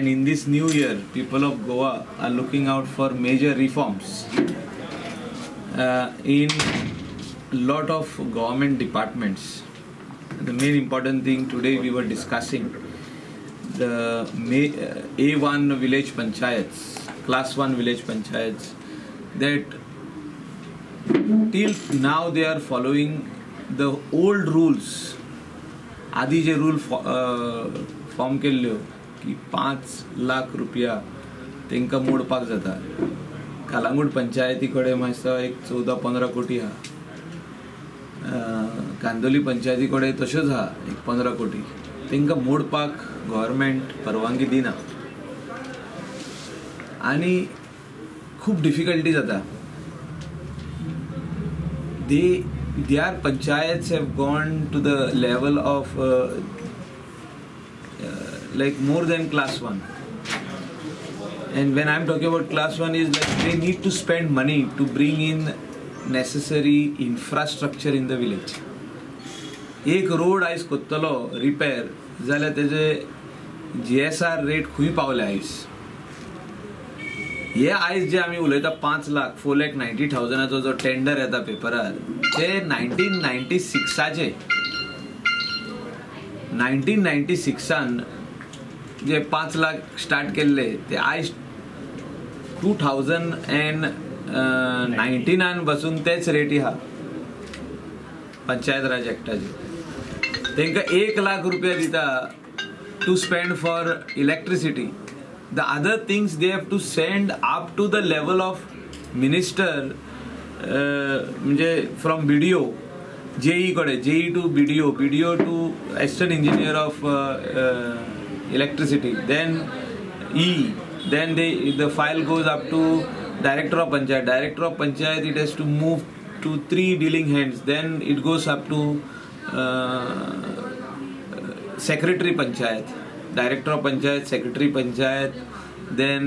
And in this new year, people of Goa are looking out for major reforms in lot of government departments. The main important thing today we were discussing the A1 village panchayats, class 1 village panchayats, that till now they are following the old rules. आदी जे rule form केल्ल्यो की 5 लाख रुपया तांकां मोडपाक जाता. कालांगूट पंचायती कडेन मातसो एक 14-15 कोटी आहा, कांदोली पंचायती कडेन तश्योच आहा एक 15 कोटी. तांकां मोडपाक गव्हर्मेंट परवानगी दिना आनी खूब डिफिकल्टी जाता. Their panchayats have gone to the level of like more than class 1. And when I'm talking about class 1 is like they need to spend money to bring in necessary infrastructure in the village. एक road आयज कोत्तलो repair जाल्यार तेजे GSR rate खूंय पावले आयज. हे आयज जे आमी उलयता 5 लाख 4,90,000 जो टेंडर येता पेपरार ते 1996 1996 जे 5 लाख स्टार्ट केल्ले ते आयज 2019 बसून तेच रेटी आहा पंचायत राज एक्टाचे. तांकां 1 लाख रुपया दिता to spend for electricity. The other things they have to send up to the level of minister, म्हणजे from BDO, JE कडे, JE to BDO, BDO to assistant engineer of electricity, then E, then the file goes up to director of panchayat. Director of panchayat it has to move to 3 dealing hands, then it goes up to secretary panchayat, director of panchayat, secretary panchayat, then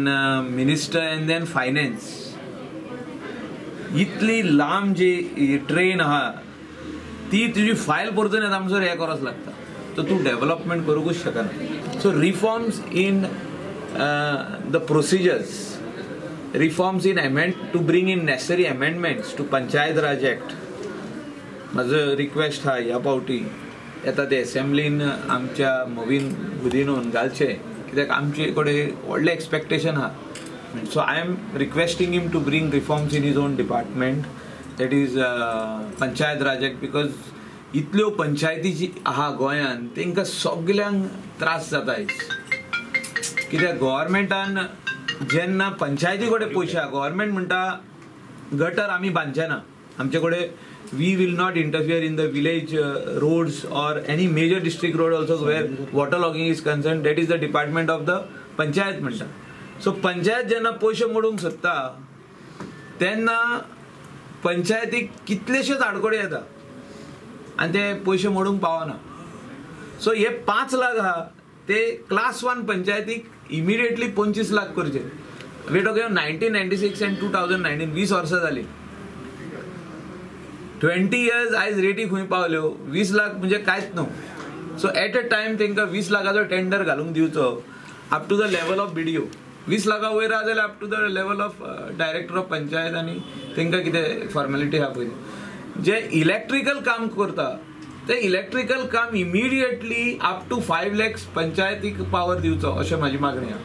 minister and then finance. इतली लांब जी train आहा ती तुजी file परतून येता म्हणसर हें करप लागता, तर तूं डेव्हलपमेंट करूंकूच शकना. So reforms in the procedures, reforms in amend to bring in necessary amendments to Panchayat Raj Act. म्हाजो रिक्वेस्ट आहा ह्या फावटी येता ते एसेंब्लीन आमच्या मोवीन गुदिनोन घालचे, कित्याक आमचे कडेन व्हडलें एक्सपेक्टेशन आहा. So I am requesting him to bring reforms in his own department, that is Panchayat Raj Act, because इतल्यो पंचायती जी आहा गोंयांत तांकां सगल्यांक त्रास जाता आयज. कित्याक गव्हर्मेंटान जेन्ना पंचायती कडेन पयशे आहा, गव्हर्मेंट म्हणटा गटर आमी बांदचे ना, आमचे कडेन we will not interfere in the village roads or any major district road also where water logging is concerned, that is the department of the panchayat म्हणटा. सो पंचायत जेन्ना पयशे मोडूंक सोदता तेन्ना पंचायतीक कितलेशेच आडखळी येता आनी ते पयशे मोडूंक पावना. सो हे 5 लाख आहा ते क्लास 1 पंचायतीक इमिडिएटली 25 लाख करचे. We talking 1996 and 2019, 20 वर्सां जालीं, 20 इयर्स आयज रेटी खंय पावल्यो. 20 लाख म्हणजे कांयच न्हू. सो एट अ टायम तांकां 20 लाखाचो टेंडर घालूंक दिवचो up to the level of BDO. 20 लाखा वयर आहा जाल्यार up to the level of director of panchayat आनी तांकां कितें फॉर्मेलिटी आहा पळय. जे इलेक्ट्रिकल काम करता ते इलेक्ट्रिकल काम इमिडिएटली अप टू 5 लॅक्स पंचायतीक पावर दिवचो अशें म्हाजी मागणी आहा.